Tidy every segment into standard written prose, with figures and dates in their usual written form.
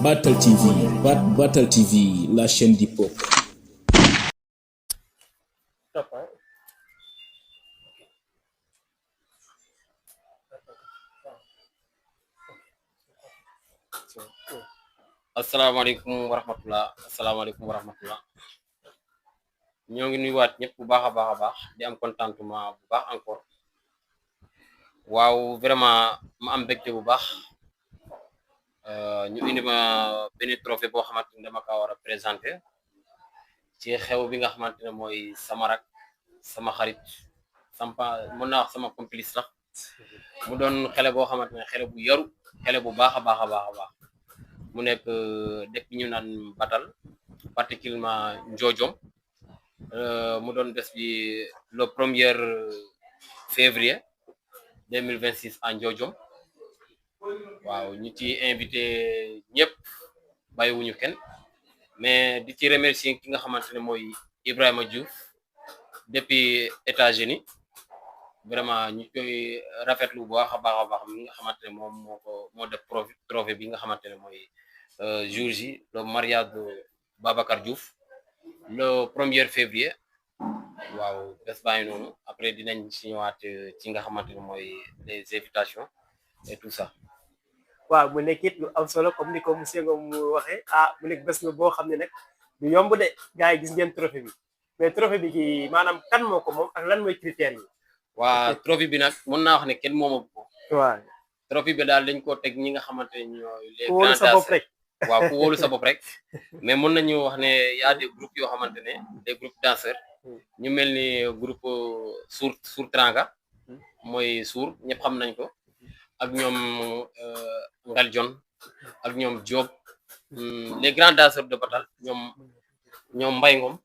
Battle TV, Battle TV, la chaîne du peuple. Assalamualaikum warahmatullah ñoo ngi nuyuwaat ñëpp bu baax a baax di am contentement bu baax encore waaw vraiment ma am mbégte bu baax ñu indi ma benn trophée boo xamante ne dama kaa war a présenter ci xew bi nga xamante ne mooy sama rak sama xarit mën naa wax sama complice sax mu doon xele boo xamante ne xele bu yaru xele bu baax a baax mu nekk dëkk ñu naan Batal particulièrement Ndiodiom mu doon bés bi le 1er février 2026 à Ndiodiom waaw ñu ci invité ñëpp bàyyiwuñu kenn mais di ci remercier ki nga xamante ne mooy Ibrahima Diouf depuis États-Unis vraiment ñu koy rafetlu bu baax a baax mi nga xamante ne moom moo def trophée bi nga xamante ne mooy jour J le mariage de Babacar Diouf le 1er février waaw bés baa ngi noonu après dinañ ci ñëwaat ci nga xamante ne mooy les invitations et tout ça. waaw mu nekk it lu am solo comme ni ko monsieur Ngom mu waxee mu nekk bés la boo xam ne nag du yomb de gars yi gis ngeen trophée bi mais trophée bi kii maanaam kan moo ko moom ak lan mooy critères yi. waa trophée bi nag mën naa wax ne kenn moomu ko. waaw trophée bi daal dañ koo teg ñi nga xamante ne ñooy les ku wóolu sa bopp rek. waaw ku wóolu sa bopp rek mais mën nañu wax ne y a des groupes yoo xamante ne des groupes danseurs ñu mel ni groupe Sour Tranga mooy Sour ñëpp xam nañ ko ak ñoom Ngal John ak ñoom Diop les grands danseurs de Batal ñoom Mbaye Ngom.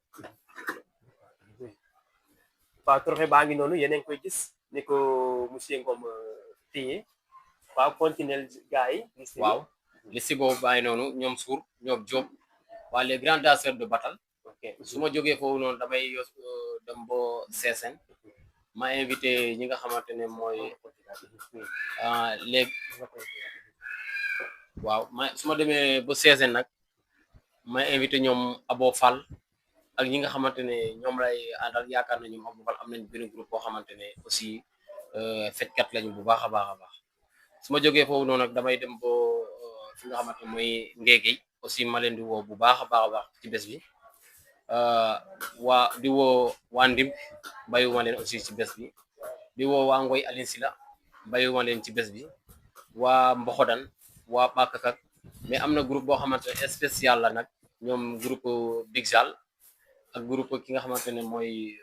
waaw trophée baa ngi noonu yéen a ngi koy gis ni ko monsieur Ngom téye waaw continuer gars yi. waaw liste boobu baa ngi noonu ñoom Sour ñoom Diop waa les grands danseurs de Batal. su ma jógee foofu noonu damay dem ba Sessène ma invité ñi nga xamante ne mooy léegi waaw su ma demee ba Sessène nag ma invité ñoom Abo Fall ak ñi nga xamante ne ñoom lay àndal yaakaar na ñoom Abo Fall am nañ benn groupe boo xamante ne aussi feckat lañu bu baax a baax su ma jógee foofu noonu nag damay dem ba fi nga xamante ne mooy Ngéegéy aussi ma leen di woo bu baax a baax ci bés bi di woo waa Ndim bàyyiwuma leen aussi ci bés bi di woo waa Ngoy Aline Sila bàyyiwuma leen ci bés bi waa Mboxodan waa Bakakak mais am na groupe boo xamante ne spécial la nag ñoom groupe Big Zal ak groupe ki nga xamante ne mooy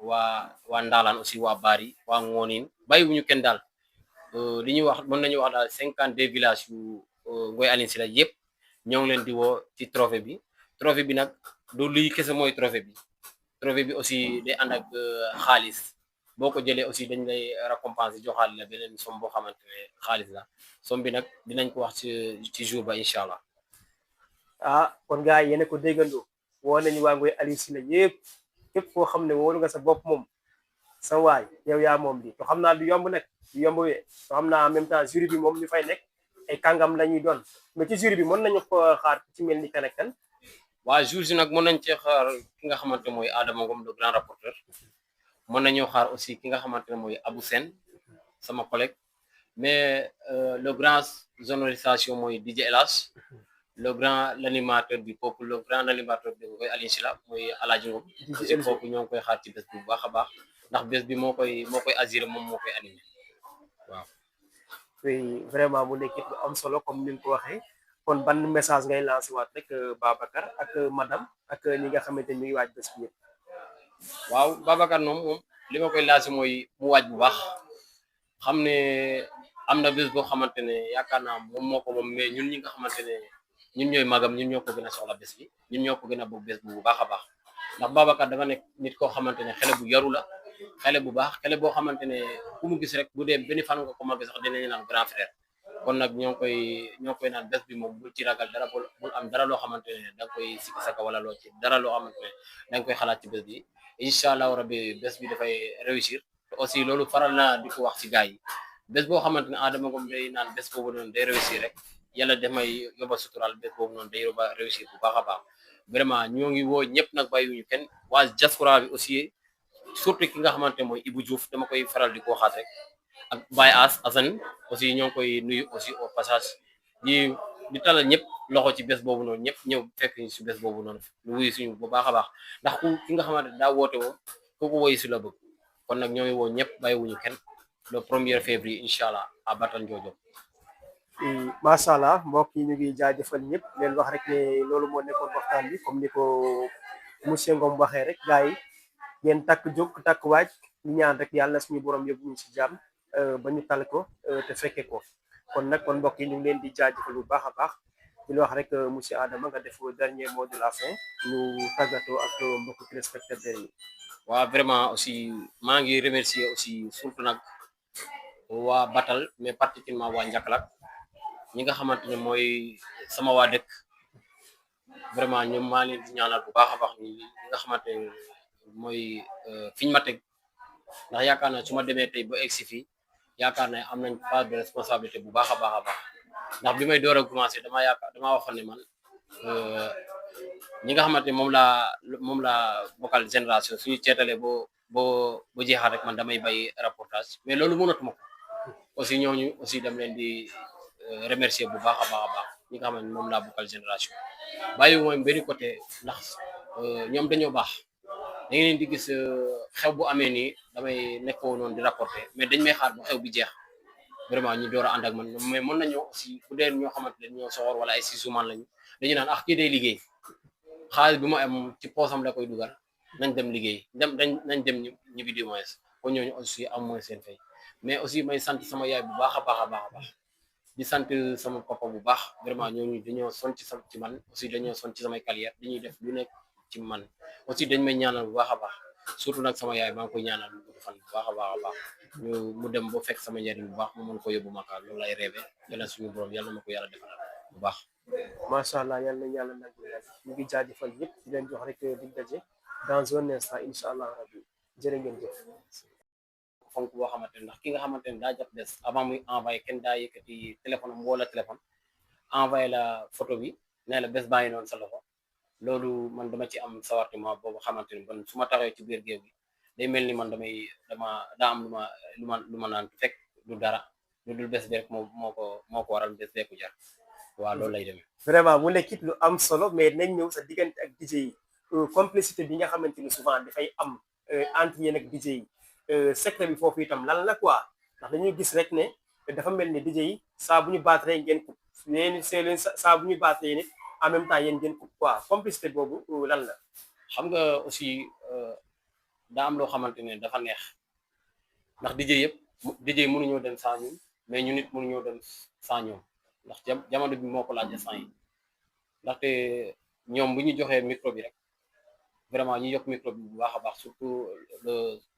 waa Ndaalaan aussi waa Bari waa Ngoonin bàyyiwuñu kenn daal li ñuy wax mën nañu wax daal 52 villages yu Ngoy Aline Sila yëpp ñoo ngi leen di woo ci trophée bi nag du lii kese mooy trophée bi aussi day ànd ak xaalis boo ko jëlee aussi dañ lay récompenser joxaale la beneen somme boo xamante ne xaalis la somme bi nag dinañ ko wax ci jour ba incha allah. kon gars yi yéen a ko déggandoo woo nañu waa Ngoy Aliou Sylla yëpp képp koo xam ne wóolu nga sa bopp moom sa waay yow yaa moom bi to xam naa du yomb nag du yomb wee to xam naa en même temps jury bi moom ñu fay nekk ay kàngam la ñuy doon mais ci jury bi mën nañu ko xaar ci mel ni kan ak kan. waa jour si nag mën nañ cee xaar ki nga xamante mooy Adama Ngom le grand rapporteur mën nañoo xaar aussi ki nga xamante ne mooy Abou Sène sama collègue mais le grand sonorisation mooy DJ Elas le grand l'animateur du peuple le grand animateur de Ngoy Aline Sylla mooy Aladji Ngom aussi kooku ñoo ngi koy xaar ci bés bu baax a baax ndax bés bi moo koy assuré moom moo koy animé waaw. oui vraiment mu nekk lu am solo comme ni nga ko waxee. kon ban message ngay lancé waat rek Babacar ak madame ak ñi nga xamante ni waaj bés bi yëpp. waaw Babacar moom li ma koy lancé mooy mu waaj bu baax xam ne am na bés boo xamante ne yaakaar naa moom moo ko moom mais ñun ñi nga xamante ne ñun ñooy magam ñun ñoo ko gën a soxla bés bi ñun ñoo ko gën a bëgg bés bu baax a baax ndax Babacar dafa nekk nit koo xamante ne xele bu yaru la xele bu baax xele boo xamante ne ku mu gis rek bu dee benn fan nga ko mag sax dinañu naan grand frère. kon nag ñoo koy naan bés bi moom bul ci ragal dara bul am dara loo xamante ne da nga koy sikki saka wala loo ci dara loo xamante ne da nga koy xalaat ci bés bi incha allah rabbi bés bi dafay réussir te aussi loolu faral naa di ko wax ci gars yi bés boo xamante ne Adama Ngom day naan bés boobu noonu day réussir rek yàlla def may yóbba sutural bés boobu noonu day yóbba réussir bu baax a baax vraiment ñoo ngi woo ñëpp nag bàyyiwuñu kenn waa diaspora bi aussi surtout ki nga xamante mooy Ibou Diouf dama koy faral di ko waxaat rek ak Baye Assane aussi ñoo ngi koy nuyu aussi au passage di talal ñëpp loxo ci bés boobu noonu ñëpp ñëw fekk ñu si bés boobu noonu lu wuyu suñu bu baax a baax ndax ki nga xamante daa woote woo kooku woyu si la bëgg kon nag ñoo ngi woo ñëpp bàyyiwuñu kenn le 1er février incha allah à Batal Ndiodio. macha allah mbokk yi ñu ngi jaajëfal ñëpp leen wax rek ne loolu moo nekkoon waxtaan bi comme ni ko monsieur Ngom waxee rek gars yi ngeen takk jóg takk waaj ñu ñaan rek yàlla suñu borom yóbbu ñu si jàmm ba ñu tal ko te fekke ko kon nag kon mbokk yi ñu ngi leen di jaajëfal bu baax a baax di la wax rek monsieur Adama nga def dernier mot de la fin ñu tàggatoo ak mbokk téléspectateurs yi. waaw vraiment aussi maa ngi remercier aussi surtout nag waa Batal mais particulièrement waa Njakalak ñi nga xamante ne mooy sama waa dëkk vraiment ñoom maa leen di ñaanal bu baax a baax ñi nga xamante ne mooy fiñ ma teg ndax yaakaar naa su ma demee tey ba egsi fii yaakaar naa am nañ part de responsabilité bu baax a baax a baax ndax bi may door a commencé damaa waxoon ne man ñi nga xamante ne moom laa bokkal génération suñu ceetalee boo jeexaat rek man damay bay reportage mais loolu mënatuma ko aussi ñooñu aussi dem leen di remercier bu baax a baax ñi nga xam ne moom laa bokkal génération bàyyi mooy benn côté ndax ñoom dañoo baax da ngeen di gis xew bu amee nii damay nekkoo noonu di rapporter mais dañ may xaar bu xew bi jeex vraiment ñu door a ànd ak man mais mën nañoo aussi bu dee ñoo xamante ne ñoo soxor wala ay sisuman lañu dañu naan kii day liggéey xaalis bi mu am ci poosam la koy dugal nañ dem liggéey nañ dem ñibbi du moins ko ñooñu aussi am mooy seen fay mais aussi may sant sama yaay bu baax a baax di sant sama papa bu baax vraiment ñooñu dañoo son ci man aussi dañoo son ci samay carrière dañuy def lu nekk ci man aussi dañ may ñaanal bu baax a baax surtout nag sama yaay maa ngi koy ñaanal mu gudd fan bu baax a baax mu dem ba fekk sama njariñ bu baax mu mën ko yóbbu Makka loolu lay rêvé yàlla suñu borom yàlla na ko yàlla defal bu baax. macha allah yàlla na yàlla nag ñu ngi jaajëfal ñëpp di leen jox rek dig daje dans un instant incha allah rabbi jërë ngeen jëf. fonk boo xamante ne ndax ki nga xamante ne daa jot des avant muy envoyé kenn daa yëkkati téléphone am wala téléphone envoyé la photo bi ne la bés bàyyi noonu sa loxo loolu man dama ci am sawartement boobu xamante ni man su ma taxee ci biir géew bi day mel ni man daa am lu ma naan fekk du dara lu dul bés bi rek moo ko waral bés bee ko jar waaw loolu lay demee. vraiment mu nekkit lu am solo mais nañ ñëw sa diggante ak DJ yi complicité bi nga xamante ni souvent dafay am entre yéen ak DJ yi secret bi foofu itam lan la quoi ndax dañuy gis rek ne dafa mel ni DJ yi saa bu ñu baatree ngeen ko yéen leen saa bu ñu baatree yéen en même temps yéen ngeen ko quoi complicité boobu lan la. xam nga aussi daa am loo xamante ne dafa neex ndax DJ yi mënuñoo dem sans ñun mais ñu nit mënuñoo dem sans ñoom ndax jamono bi moo ko laaj sans yi ndaxte ñoom bu ñu joxee micro bi rek vraiment ñu yokk micro bi bu baax a baax surtout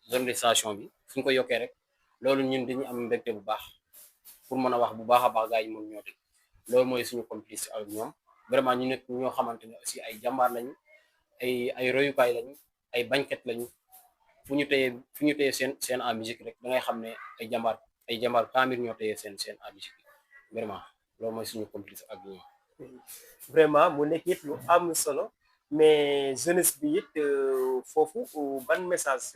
sonorisation bi suñ ko yokkee rek loolu ñun dañuy am mbégte bu baax pour mën a wax bu baax a baax gars yi mën ñoo dégg loolu mooy suñu complice ak ñoom vraiment ñu nekk ñoo xamante ne aussi ay jàmbaar lañu ay royukaay lañu ay bañkat lañu fu ñu téye seen en musique rek da ngay xam ne ay jàmbaar kaamir ñoo téye seen en musique vraiment loolu mooy suñu complice ak ñoom. vraiment mu nekk it lu am solo mais jeunesse bi it foofu ban message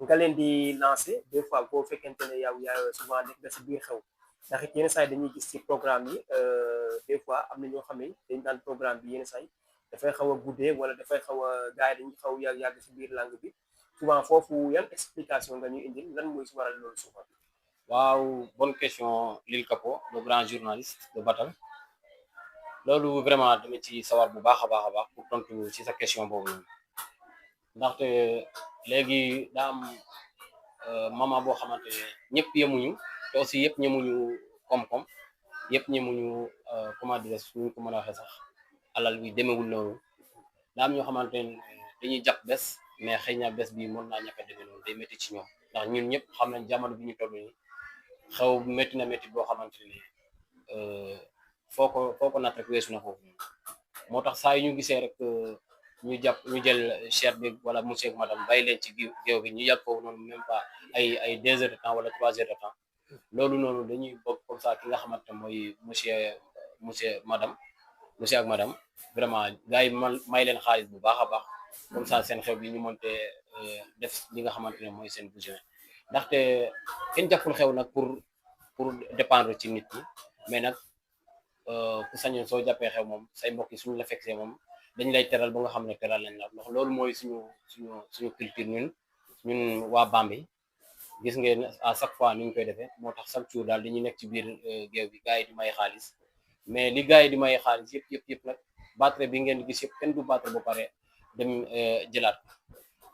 nga leen di lancer des fois boo fekkente ne yow yaa souvent nekk nga si biir xew ndax it yenn saa yi dañuy gis ci programme yi des fois am na ñoo xam ne dañ daan programme bi yenn saa yi dafay xaw a guddee wala dafay xaw a gars yi dañuy xaw yàgg si biir langue bi souvent foofu yan explication nga ñuy indil lan mooy si waral loolu souvent. waaw bonne question Lil Capo le grand journaliste de Batal loolu vraiment dama ci sawar bu baax a baax pour tontu ci sa question boobu noonu ndaxte léegi daa am moment boo xamante ne ñëpp yemuñu te aussi yëpp ñemuñu koom-koom yëpp ñemuñu comment dire suñu ko mën a waxee sax alal bi demewul noonu daa am ñoo xamante ne dañuy jàpp bés mais xëy na bés bi mën naa ñàkk a demee noonu day métti ci ñoom ndax ñun ñëpp xam nañ jamono bi ñu toll nii xew métti na métti boo xamante ne foo ko natt rek weesu na foofu moo tax saa yu ñu gisee rek ñu jël chef bi wala monsieur ak madame bàyyi leen ci géew bi ñu yàgg foofu noonu même pas ay 2 heures de temps wala 3 heures de temps loolu noonu dañuy bëgg comme ça ki nga xamante ne mooy monsieur ak madame vraiment gars yi may leen xaalis bu baax a baax comme ça seen xew bi ñu mënte def li nga xamante ne mooy seen besoin ndaxte kenn jàppul xew nag pour dépendre ci nit ñi mais nag ku sañoon soo jàppee xew moom say mbokk yi suñu la fekkee moom dañ lay teral ba nga xam ne teral lañ la ndax loolu mooy suñu culture ñun waa Bambey gis ngeen à chaque fois ni ñu koy defee moo tax chaque jour daal dañuy nekk ci biir géew bi gars yi di may xaalis mais li gars yi di may xaalis yëpp nag battre bi ngeen gis yëpp kenn du battre ba pare dem jëlaat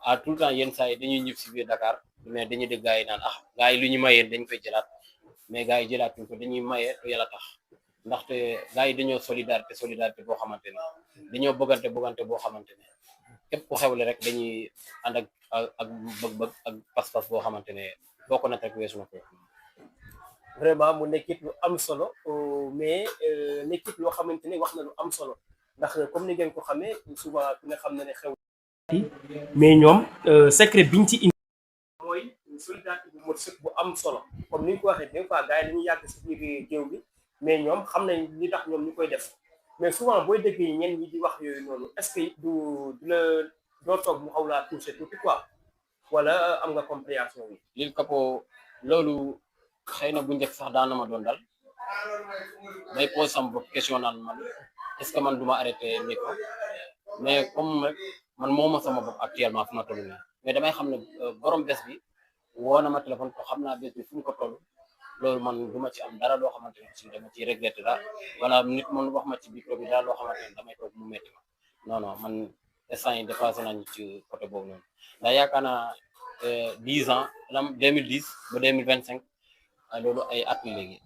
à tout le temps yenn saa yi dañuy ñëw si biir Dakar mais dañuy dégg gars yi naan gars yi lu ñu mayee dañ koy jëlaat mais gars yi jëlaatuñ ko dañuy maye te yàlla tax ndaxte gars yi dañoo solidarité boo xamante ne dañoo bëggante boo xamante ne képp ku xewle rek dañuy ànd ak bëgg-bëgg ak pas-pas boo xamante ne boo ko nat rek weesu na ko. vraiment mu nekkit lu am solo mais nekkit loo xamante ne wax na lu am solo ndax comme ni ngeen ko xamee souvent ki nga xam ne xew mais ñoom secret biñ ci indi mooy solidarité bu mot sëkk bu am solo comme ni ñu ko waxee des fois gars yi dañuy yàgg si biir géew bi mais ñoom xam nañ li tax ñoom ñu koy def mais souvent booy dégg ñenn ñi di wax yooyu noonu est-ce que du la doo toog mu xaw laa touché tuuti quoi wala am nga compréhension bi. Lil Capo loolu xëy na bu njëkk sax daan na ma doon dal day pose sama bopp question naan man est-ce que man du ma arrêté micro mais comme rek man mooma sama bopp actuellement fu ma toll nii mais damay xam ne borom bés bi woo na ma téléphone ko xam naa bés bi fu ñu ko toll loolu man du ma ci am dara loo xamante ne aussi dama ciy regretté dara wala nit man wax ma ci micro bi dara loo xamante ne damay toog mu métti ma non man instant yi dépassé nañu ci côté boobu noonu ndax yaakaar naa 10 ans 2010 ba 2025 loolu ay at mi léegi.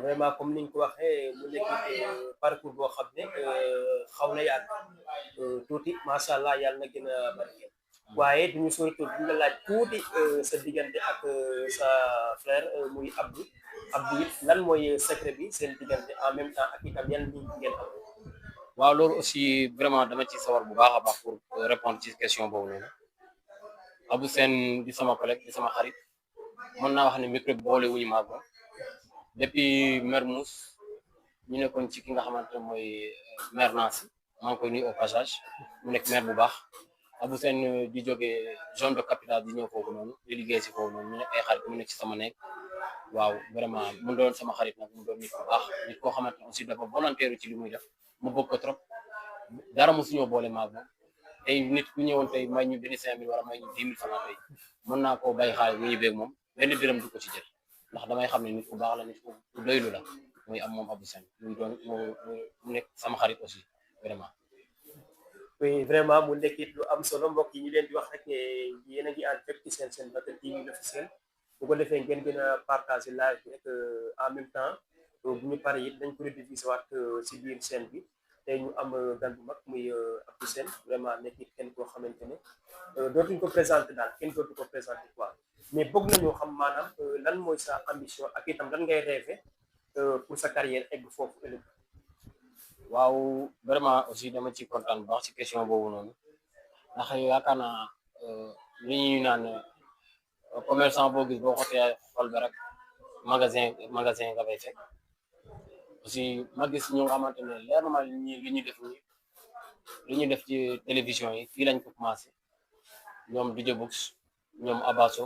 vraiment comme ni ñu ko waxee mu nekk parcours boo xam ne xaw na yàgg tuuti macha allah yàlla na gën a barkeel waaye duñu sori tuuti duñu la laaj tuuti sa diggante ak sa frère muy Abdou it lan mooy secret bi seen diggante en même temps ak itam yan liñ ngeen am. waaw loolu aussi vraiment dama ci sawar bu baax a baax pour répondre ci question boobu noonu Abou Sène di sama collègue di sama xarit mën naa wax ne micro bi boole wuñu maag moom depuis Mermoz ñu nekkoon ci ki nga xamante ne mooy maire Nancy maa ngi koy nuyu au passage mu nekk maire bu baax Abou Sène di jógee zone de capitale di ñëw foofu noonu di liggéey si foofu noonu ñu nekk ay xarit mu nekk ci sama nekk waaw vraiment mu doon sama xarit nag mu doon nit bu baax nit koo xamante ne aussi dafa volontaire ci li muy def mu bëgg ko trop dara mosuñoo boole maag moom tey nit ku ñëwoon tey may ñu benn 5000 wala may ñu 10 000 francs tey mën naa koo bàyyi xaalis bu ñu beeg moom benn dërëm du ko ci jël ndax damay xam ne nit ku baax la nit ku doylu la muy am moom Abou Sène muy doon mu nekk sama xarit aussi vraiment. oui vraiment mu nekkit lu am solo mbokk yi ñu leen di wax rek yéen a ngi en direct ci seen Bakel TV officiel bu ko defee ngeen gën a partager live bi rek en même temps bu ñu paree it dañ ko rediffuser waat si biir scène bi tey ñu am gan bu mag muy Abou Sène vraiment nekkit kenn koo xamante ne dootuñ ko présenté daal kenn dootu ko présenté quoi mais bëgg nañoo xam maanaam lan mooy sa ambition ak itam lan ngay rêvé pour sa carrière egg foofu ëllëg. waaw vraiment aussi dama ci kontaan bu baax ci question boobu noonu ndax yaakaar naa li ñuy naan commerçant boo gis boo xotee xol ba rek magasin nga fay fekk aussi ma gis ñu nga xamante ne leer na ma li ñuy def nii li ñuy def ci télévision yi fii lañ ko commencé ñoom DJ Books ñoom Abasso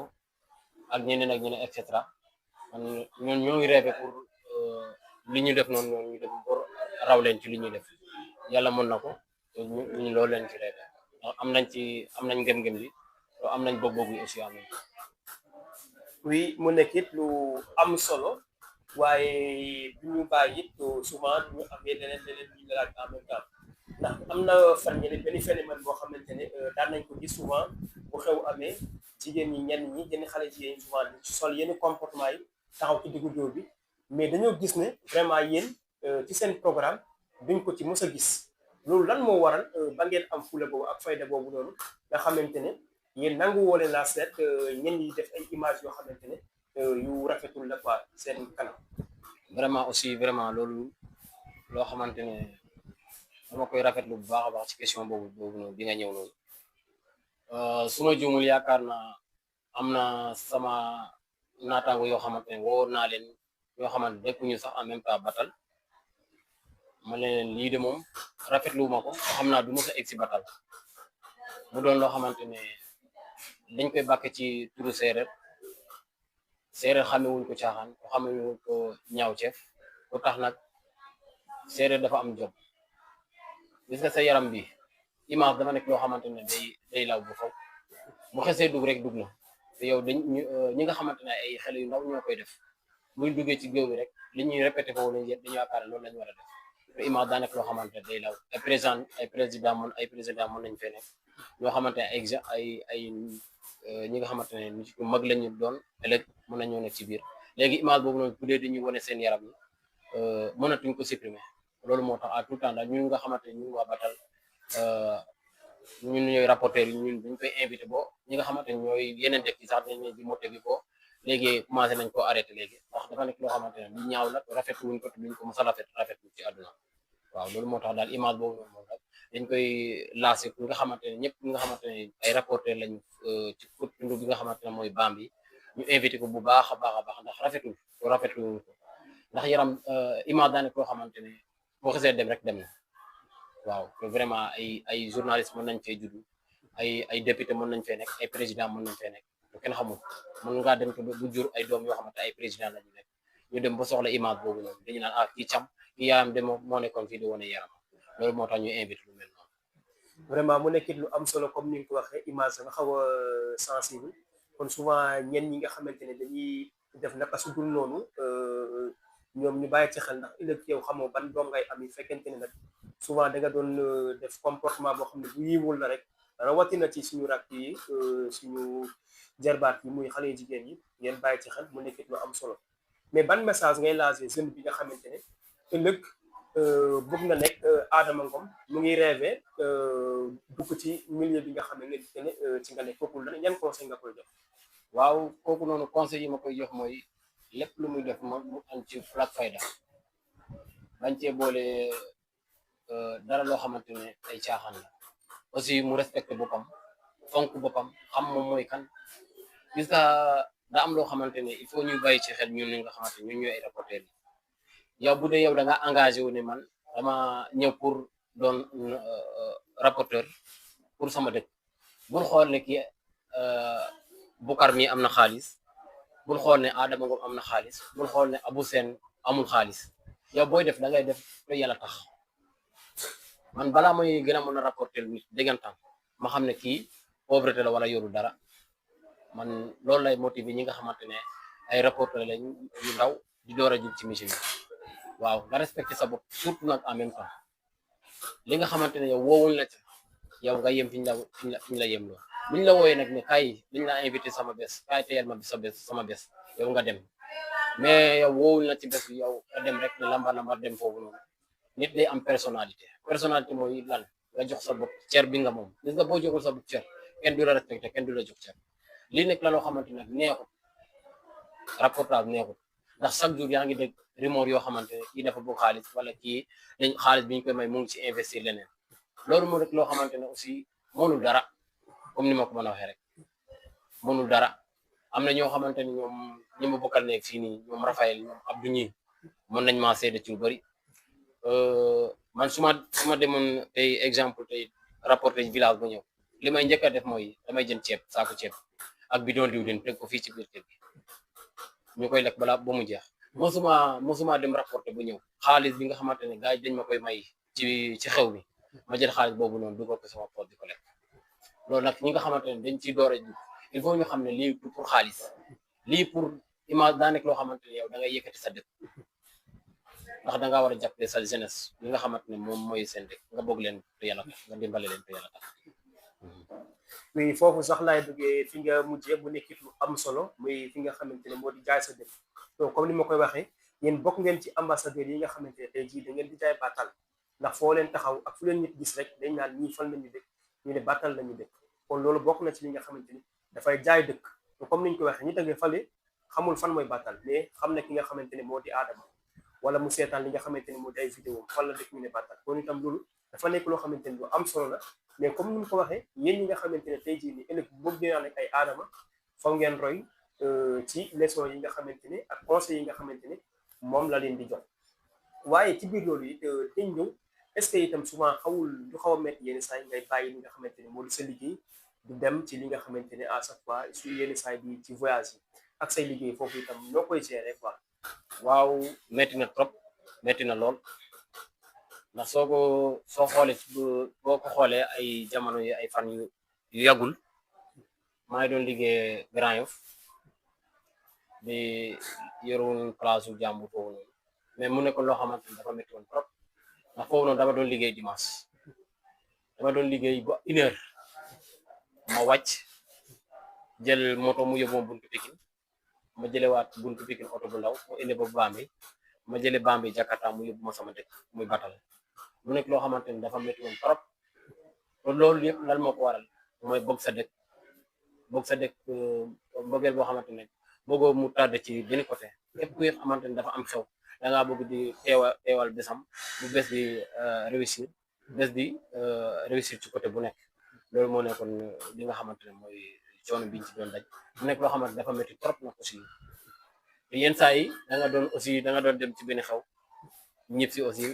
ak ñeneen et cetera man ñoo ngi rêvé pour li ñu def noonu ñu def pour raw leen ci li ñuy def yàlla mën na ko ñu loolu leen ci rêvé am nañ ngëm-ngëm bi te am nañ bëgg-bëgg yi aussi am nañ. oui mu nekk it lu am solo waaye du ñu bàyyi it souvent du ñu amee leneen ñu la laaj en même temps ndax am na fan yii benn phénomène boo xamante ne daan nañ ko gis souvent bu xew amee jigéen ñi ñenn ñi yenn xale jigéen ñi souvent ci sol yenn comportement yi taxaw ci diggu jóor bi mais dañoo gis ne vraiment yéen ci seen programme duñ ko ci mës a gis loolu lan moo waral ba ngeen am fula boobu ak fayda boobu noonu nga xamante ne yéen nangu woo leen la seet ñenn ñi def ay image yoo xamante ne yu rafetul la quoi seen kanam. vraiment aussi vraiment loolu loo xamante ne dama koy rafetlu bu baax a baax ci question boobu noonu bi nga ñëw noonu su ma juumul yaakaar naa am na sama naataango yoo xamante ne woo naa leen yoo xamante nekkuñu sax en même temps batal ma leen lii de moom rafetlu ma ko xam naa du mos a egg si batal mu doon loo xamante ne dañ koy bàkke ci turu séeréer xamewuñ ko caaxaan ko xamewuñ ko ñaaw ceef lu tax nag séeréer dafa am jom gis nga sa yaram bi image dafa nekk loo xamante ne day law bu faw bu xesee dugg rek dugg na te yow ñi nga xamante ne ay xale yu ndaw ñoo koy def buñ duggee ci géew bi rek li ñuy répété foofu lañu dañu yaakaar loolu lañu war a def te image daa nekk loo xamante ne day law ay président mën nañ fee nekk ñoo xamante ne ay ñi nga xamante ne nit ku mag lañu doon ëllëg mën nañoo nekk ci biir léegi image boobu noonu bu dee dañuy wane seen yaram yi mënatuñ ko supprimer loolu moo tax à tout temps daal ñun nga xamante ne ñun waa Batal ñun ñooy rapporteur yi ñun dañ koy invité bo ñi nga xamante ne ñooy yeneen dëkk yi sax dañ leen di moté bi bo léegi commencé nañ ko arrêté léegi ndax dafa nekk loo xamante ne lu ñaaw la rafetlu wuñ ko te duñ ko mos a rafetlu ci àdduna waaw loolu moo tax daal image boobu noonu moom dañ koy lancé ku nga xamante ne ñëpp nga xamante ne ay rapporteur lañ ci tund bi nga xamante ne mooy Bambi ñu invité ko bu baax a baax ndax rafetlu wuñ ko ndax yaram image daa nekk loo xamante ne boo xasee dem rek dem na waaw te vraiment ay journaliste mën nañ fee juddu ay député mën nañ fee nekk ay président mën nañ fee nekk lu kenn xamul mën ngaa dem ko bu jur ay doom yoo xamante ay président lañu nekk ñu dem ba soxla image boobu noonu dañu naan kii cam kii yaayam de moo nekkoon fii di wane yaram loolu moo tax ñu invité lu mel noonu. vraiment mu nekkit lu am solo comme ni nga ko waxee image nga xaw a sensible kon souvent ñenn ñi nga xamante ne dañuy def naka su dul noonu ñoom ñu bàyyi ci xel ndax ëllëg yow xamoo ban doom ngay am yi fekkente ne nag souvent da nga doon def comportement boo xam ne bu yiwul la rek rawatina ci suñu rakk yi suñu jarbaat yi muy xale jigéen yi ngeen bàyyi ci xel mu nekkit lu am solo mais ban message ngay lancé jeune bi nga xamante ne ëllëg bëgg nga nekk Adama Ngom mu ngi rêvé dugg ci milieu bi nga xam ne ci nga nekk kooku la yan conseil nga koy jox. waaw kooku noonu conseil yi ma koy jox mooy lépp lu muy def mu am ci flag fayda bañ cee boole dara loo xamante ne ay caaxaan la aussi mu respecté boppam fonk boppam xam moom mooy kan gis nga daa am loo xamante ne il faut ñuy bàyyi ci xel ñun ñi nga xamante ñun ñooy ay reporter yi yow bu dee yow da nga engagé wu ne man dama ñëw pour doon rapporteur pour sama dëkk bul xool ne kii Bukar mi am na xaalis bul xool ne Adama Ngom am na xaalis bul xool ne Abou Sène amul xaalis yow booy def da ngay def te yàlla tax man balaa may gën a mën a rapporter nit déggantaan ma xam ne kii pauvreté la wala yoru dara man loolu lay motiver ñi nga xamante ne ay rapporter lañ yu ndaw di door a jug ci mission bi waaw nga respecté sa bopp surtout nag en même temps li nga xamante ne yow woowuñ la ci yow nga yem fi ñu la yem loo buñ la wooyee nag ne kaay dañ la invité sama bés kaay teyel ma sama bés yow nga dem mais yow woowuñ la ci bés bi yow nga dem rek ne lambar dem foofu noonu nit day am personnalité mooy lan nga jox sa bopp cër bi nga moom gis nga boo joxul sa bopp cër kenn du la respecté kenn du la jox cër lii nekk la loo xamante nag neexut reportage neexut ndax chaque jour yaa ngi dégg rumeur yoo xamante ne kii dafa bëgg xaalis wala kii dañ xaalis bi ñu koy may mu ngi ci investir leneen loolu moo rek loo xamante ne aussi mënul dara comme ni ma ko mën a waxee rek mënul dara am na ñoo xamante ni ñoom ñi ma bokkal nekk fii nii ñoom Raphaël ñoom Abdou ñi mën nañ maa seede ci lu bëri man su ma demoon tey exemple tey rapporter village ba ñëw li may njëkk a def mooy damay jënd ceeb saako ceeb ak bidon diwlin teg ko fii ci biir kër gi ñu koy lekk balaa ba mu jeex mosuma dem rapporter bu ñëw xaalis bi nga xamante ne gars yi dañ ma koy may ci xew bi ma jël xaalis boobu noonu dugal ko sama poche di ko lekk loolu nag ñi nga xamante ne dañ ciy door a ji il faut ñu xam ne lii pour xaalis lii pour image daa nekk loo xamante ne yow da ngay yëkkati sa dëkk ndax da ngaa war a jàppale sa jeunesse li nga xamante ne moom mooy seen dëkk nga bëgg leen te yàlla tax nga dimbale leen te yàlla tax. oui foofu sax laay duggee fi nga mujjee bu nekkit lu am solo muy fi nga xamante ne moo di jaay sa dëkk donc comme ni ma koy waxee yéen bokk ngeen ci ambassadeurs yi nga xamante ne tey jii da ngeen di jaay Batal ndax foo leen taxaw ak fu leen nit gis rek dañ naan ñii fan lañu dëkk ñu ne Batal lañu dëkk kon loolu bokk na ci li nga xamante ni dafay jaay dëkk donc comme niñ ko waxee ñi dëggee fale xamul fan mooy Batal mais xam na ki nga xamante ne moo di Adama wala mu seetaan li nga xamante ni moo di ay vidéo fan la dëkk ñu ne Batal kon itam loolu dafa nekk loo xamante ni lu am solo la mais comme ni mu ko waxee yéen ñi nga xamante ne tey jii nii ëllëg boobu dinaa nekk ay aadama faw ngeen roy ci leçon yi nga xamante ne ak conseils yi nga xamante ne moom la leen di jox waaye ci biir loolu it dañ ñëw est-ce que itam souvent xawul du xaw a métti yenn saa yi ngay bàyyi li nga xamante ne moo di sa liggéey du dem ci li nga xamante ne à chaque fois su yenn saa yi ci voyage yi ak say liggéey foofu itam ñoo koy gérer quoi. waaw métti na trop métti na lool ndax soo xoolee ci boo ko xoolee ay jamono yi ay fan yu yàggul maa ngi doon liggéey Grand Yoff di yoroon place u jàmbur foofu noonu mais mu nekkoon loo xamante ni dafa métti woon trop ndax foofu noonu dama doon liggéey dimanche dama doon liggéey ba 1h ma wàcc jël moto mu yóbbu ma buntu Pikine ma jëlewaat buntu Pikine oto bu ndaw mu indi ba Bambey ma jële Bambey Jakarta mu yóbbu ma sama dëkk muy Batal mu nekk loo xamante ni dafa métti woon trop te loolu yëpp lan moo ko waral mooy bëgg sa dëkk mbëggeel boo xamante ne bëggoo mu tardé ci benn côté képp kuy xamante ni dafa am xew da ngaa bëgg di teewal bésam bu bés bi réussir réussir ci côté bu nekk loolu moo nekkoon li nga xamante ne mooy coono biñ ci doon daj mu nekk loo xamante dafa métti trop nag aussi te yenn saa yi da nga doon dem ci benn xew ñëpp si aussi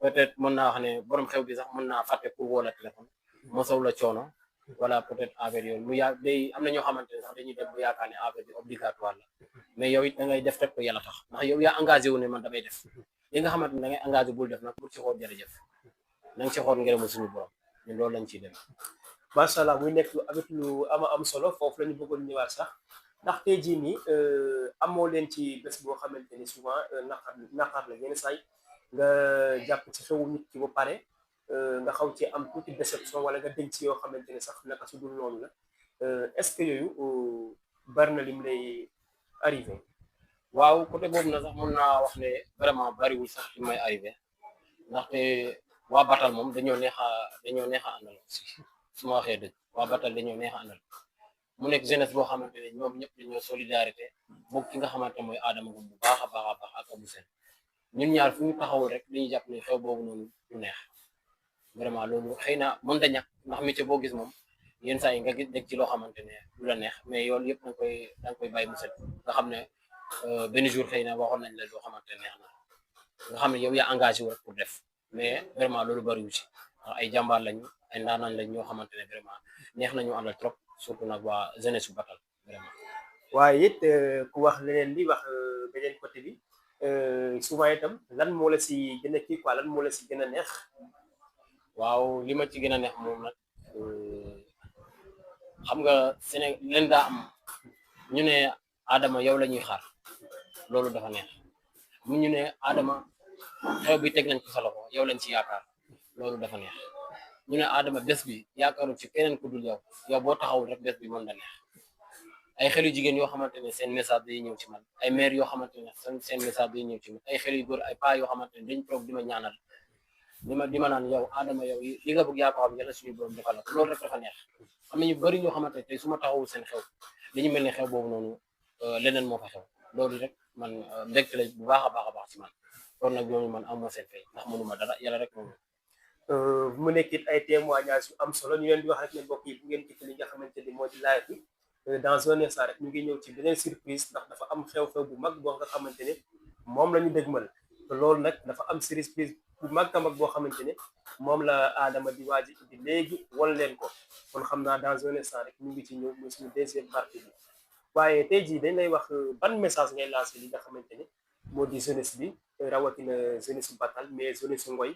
peut-être mën naa wax ne borom xew bi sax mën naa fàtte pour woo la téléphone mosaw la coono wala peut-être affaire yooyu mu day am na ñoo xamante ne sax dañuy dem bu yaakaar ne affaire bi obligatoire la mais yow it da ngay def rek ko yàlla tax ndax yow yaa engagé wu ne man damay def li nga xamante ne da ngay engagé bul def nag bul ci xool jërëjëf na nga ci xool ngërëmu suñu borom ñun loolu lañ ciy dem. macha allah muy nekk avec lu am solo foofu la ñu bëggoon ñëwaat sax ndax tey jii nii amoo leen ci bés boo xamante ni souvent naqar la yenn saay nga jàpp ci xewu nit ki ba pare nga xaw ci am tuuti déception wala nga denc ci yoo xamante ne sax naka su dul noonu la est-ce que yooyu bari na lim lay arrivé. waaw côté boobu na sax mën naa wax ne vraiment bariwul sax li may arrivé ndaxte waa Batal moom dañoo neex a àndal aussi su ma waxee dëgg waa Batal dañoo neex a àndal mu nekk jeunesse boo xamante ne ñoom ñëpp dañoo solidarité bokk ki nga xamante mooy Adama Ngom bu baax a baax ak Abou Sène ñun ñaar fu ñu taxawul rek dañuy jàpp ne xew boobu noonu du neex vraiment loolu xëy na mën da ñàkk ndax métier boo gis moom yenn saa yi nga gis dégg ci loo xamante ne du la neex mais yoolu yëpp da nga koy bàyyi mu set nga xam ne benn jour xëy na waxoon nañ la loo xamante ne neex na nga xam ne yow yaa engagé wu rek pour def mais vraiment loolu bariwu ci ndax ay jàmbaar lañu ay ndaanaan lañ ñoo xamante ne vraiment neex nañu àndal trop surtout nag waa jeunesse su Batal vraiment. waaye it ku wax leneen li wax beneen côté bi souvent itam lan moo la si gën a kii quoi lan moo la si gën a neex. waaw li ma ci gën a neex moom nag xam nga Sénégal leen daa am ñu ne Adama yow la ñuy xaar loolu dafa neex mu ñu ne Adama xew bi teg nañ ko sa loxo yow lañ ci yaakaar loolu dafa neex ñu ne Adama bés bi yaakaaru ci keneen ku dul yow boo taxawul rek bés bi mën na neex ay xelu jigéen yoo xamante ne seen message day ñëw ci man ay maire yoo xamante ne seen message day ñëw ci man ay xelu góor ay paa yoo xamante ne dañ toog di ma ñaanal di ma naan yow Adama yow li nga bëgg yaa ko xam yàlla suñu borom defal la loolu rek dafa neex am na ñu bëri ñoo xamante ne tey su ma taxawul seen xew dañu mel ne xew boobu noonu leneen moo fa xew loolu rek man mbégte la bu baax a baax ci man kon nag ñooñu man amoo seen fay ndax mënuma dara yàlla rek moom. mu nekk it ay témoignages yu am solo ñu leen di wax rek ne mbokk yi bu ngeen gis li nga xamante ni moo di live bi dans un instant rek ñu ngi ñëw ci beneen surprise ndax dafa am xew-xew bu mag boo nga xamante ne moom la ñu dégmal te loolu nag dafa am surprise bu mag a mag boo xamante ne moom la Adama di waaj di léegi won leen ko kon xam naa dans un instant rek ñu ngi ci ñëw mooy suñu deuxième partie bi waaye tey jii dañ lay wax ban message ngay lancé li nga xamante ne moo di jeunesse bi rawatina jeunesse bu Batal mais jeunesse Ngoy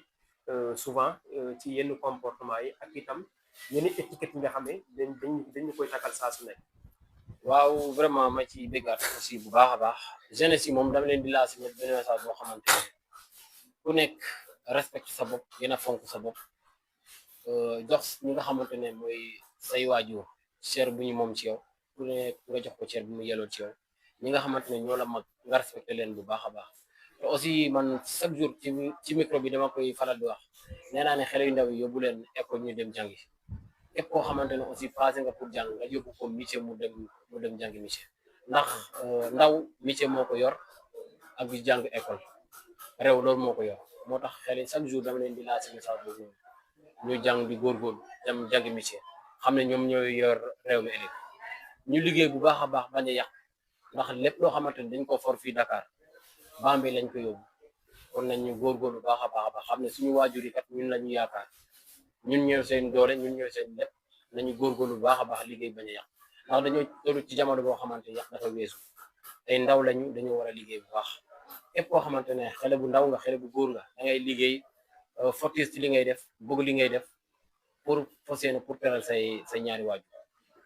souvent ci yenn comportement yi ak itam yenn étiquette yi nga xam ne dañu koy takkal saa su nekk. waaw vraiment ma ci béggaat aussi bu baax a baax jeunesse yi moom dama leen di lancé benn message boo xamante ne ku nekk respecte sa bopp gën a fonk sa bopp jox ñi nga xamante ne mooy say waajur cër bu ñu moom ci yow ku ne nga jox ko cër bu mu yelloo ci yow ñi nga xamante ne ñoo la mag nga respecté leen bu baax a baax te aussi man chaque jour ci micro bi dama koy faral di wax nee naa ne xale yu ndaw yi yóbbu leen école ñu dem jàngi képp koo xamante ne aussi passé nga pour jàng nga yóbbu ko métier mu dem jàngi métier ndax ndaw métier moo ko yor ak bi jàng école réew loolu moo ko yor moo tax xel chaque jour dama leen di laaj si message boobu ñu jàng di góorgóorlu dem jàngi métier xam ne ñoom ñooy yor réew mi ëllëg ñu liggéey bu baax a baax bañ a yàq ndax lépp loo xamante ni dañ ko for fii Dakar Bambey lañ ko yóbbu kon nañ ñu góorgóorlu bu baax a baax xam ne suñu waajur yi kat ñun la ñu yaakaar ñun ñooy seen doole ñun ñooy seen lépp nañu góorgóorlu bu baax a baax liggéey bañ a yàq ndax dañoo toll ci jamono boo xamante yàq dafa weesu ay ndaw lañu dañoo war a liggéey bu baax képp koo xamante ne xale bu ndaw nga xale bu góor nga da ngay liggéey fortis ci li ngay def bëgg li ngay def pour fas yéene pour teral say ñaari waajur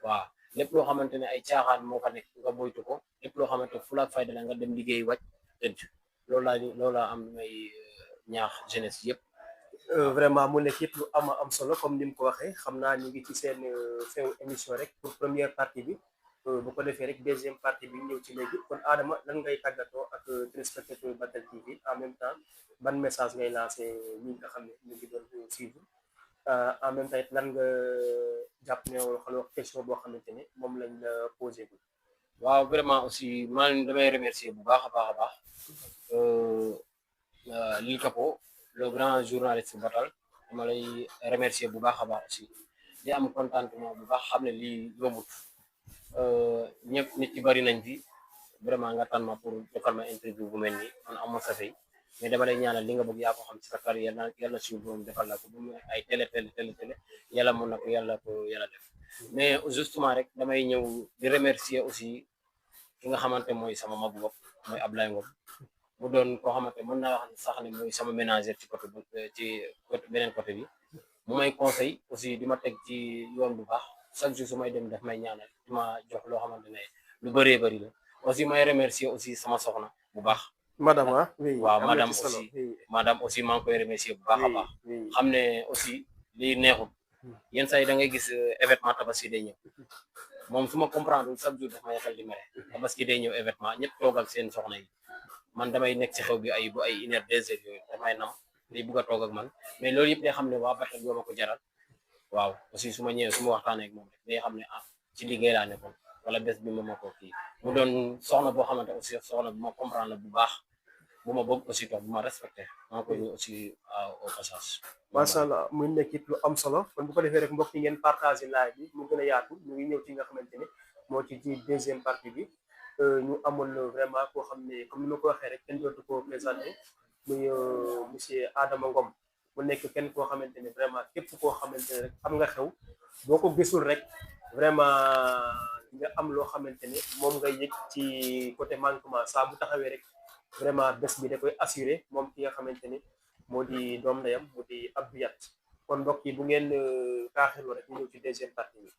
waaw lépp loo xamante ne ay caaxaan moo fa nekk nga moytu ko lépp loo xamante fulaak fayda la nga dem liggéey wàcc tëdd loolu laa am may ñaax jeunesse yëpp. vraiment mu nekk it lu am solo comme ni mu ko waxee xam naa ñu ngi ci seen fin émission rek pour première partie bi bu ko defee rek deuxième partie bi ñëw ci léegi kon Adama lan ngay tàggatoo ak téléspectateur Batel TV en même temps ban message ngay lancé ñi nga xam ne ñu ngi doon suivre en même temps lan nga jàpp ne xaloo question boo xamante ne moom lañ la posé bu waaw vraiment aussi man damay remercier bu baax a baax Lil Capo le grand journaliste Batal dama lay remercier bu baax a baax aussi di am contentement bu baax xam ne lii yombut ñëpp nit ci bari nañ fi vraiment nga tànn ma pour defal ma interview bu mel nii man amoon sa fay mais dama lay ñaanal li nga bëgg yaa ko xam ci sa carrière yàlla suñu borom defal la ko bu mu ay télé yàlla mën na ko yàlla def mais justement rek damay ñëw di remercier aussi ki nga xamante mooy sama magu bopp mooy Ablaye Ngom mu doon koo xamante mën naa wax sax ne mooy sama ménagère ci côté beneen côté bi mu may conseil aussi di ma teg ci yoon bu baax chaque jour su may dem daf may ñaanal di ma jox loo xamante ne lu bëree bëri la aussi may remercier aussi sama soxna bu baax madame waaw madame aussi maa ngi koy remercier bu baax a baax xam ne aussi lii neexul yenn saa yi da ngay gis événement tabaski day ñëw moom su ma comprendre chaque jour daf may xel di mere tabaski day ñëw événement ñëpp toog ak seen soxna yi man damay nekk ci xew bi ay 1h 2h yooyu damay nam day bugg a toog ak man mais loolu yëpp day xam ne waa Batel yoo ma ko jaral waaw aussi su ma ñëwee su ma waxtaanee ak moom rek day xam ne ci liggéey laa nekkoon wala bés bi ma ko kii mu doon soxna boo xamante aussi soxna bu ma comprendre la bu baax bu ma bëgg aussi toog bu ma respecté maa ngi koy aussi au passage. macha allah muy nekk it lu am solo kon bu ko defee rek mbokk yi ngeen partagé live bi mu gën a yaatu ñu ngi ñëw ci nga xamante ne moo ci deuxième partie bi ñu amoon vraiment koo xam ne comme ni ma ko waxee rek kenn dootu ko présenté muy monsieur Adama Ngom mu nekk kenn koo xamante ne vraiment képp koo xamante ne rek am nga xew boo ko gisul rek vraiment nga am loo xamante ne moom nga yëg ci côté manquement saa bu taxawee rek vraiment bés bi da koy assuré moom ki nga xamante ne moo di doom ndeyam mu di Abdou Yat kon mbokk yi bu ngeen taaxirloo rek ñu ñëw ci deuxième partie bi